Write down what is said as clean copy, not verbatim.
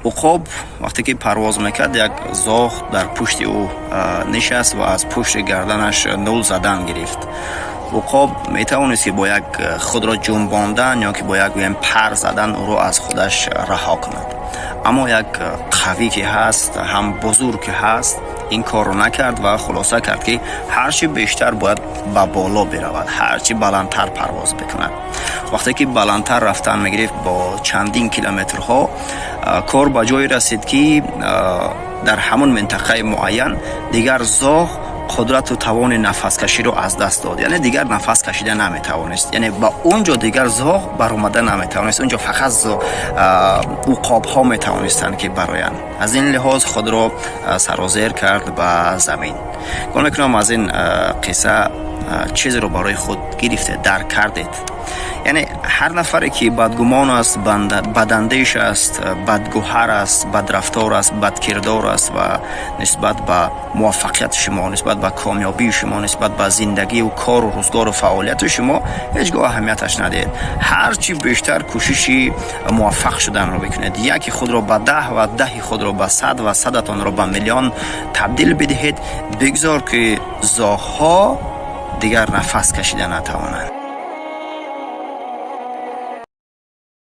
Уқоб вақте ки парвоз мекард, як зоғ дар пушти ӯ нишаст ва аз пушти гарданаш нул задан гирифт. Уқоб метавонист, ки бо як худро ҷунбондан ё ки бо як, гӯем, пар задан ӯро аз худаш раҳо кунад, аммо як қавӣ ки ҳаст, ҳам бузург ки ҳаст, ин корро накард ва хулоса кард, ки ҳарчи бештар бояд ба боло биравад, ҳарчи баландтар парвоз бикунад. Вақте ки баландтар рафтан мегирифт, бо чандин километрҳо, кор ба ҷое расид, ки дар ҳамон минтақаи муайян дигар зоғ қудрату тавони нафаскаширо аз даст дод, яъне дигар нафас кашида наметавонист, яъне ба он ҷо дигар зоғ баромада наметавонист. Он ҷо фақат уқобҳо метавонистанд, ки бароянд. Аз ин лиҳоз худро сарозер кард ба замин. Гумон мекунам, аз ин қисса чизеро барои худ гирифтед, дарк кардед. Яъне ҳар нафаре ки бадгумон аст, бадандеш аст, бадгуҳар аст, бадрафтор аст, бадкирдор аст ва нисбат ба муваффақияти шумо, нисбат ба комёбии шумо, нисбат ба зиндагию кору рӯзгору фаъолияти шумо ҳеҷ гоҳ аҳамияташ надиҳед. Ҳарчи бештар кӯшиши муваффақ шуданро бикунед, яки худро ба 10 ва 10-и худро ба 100 ва 100-атонро ба миллион табдил бидиҳед. Бигзор, ки зоғҳо дигар нафас кашида натавонанд.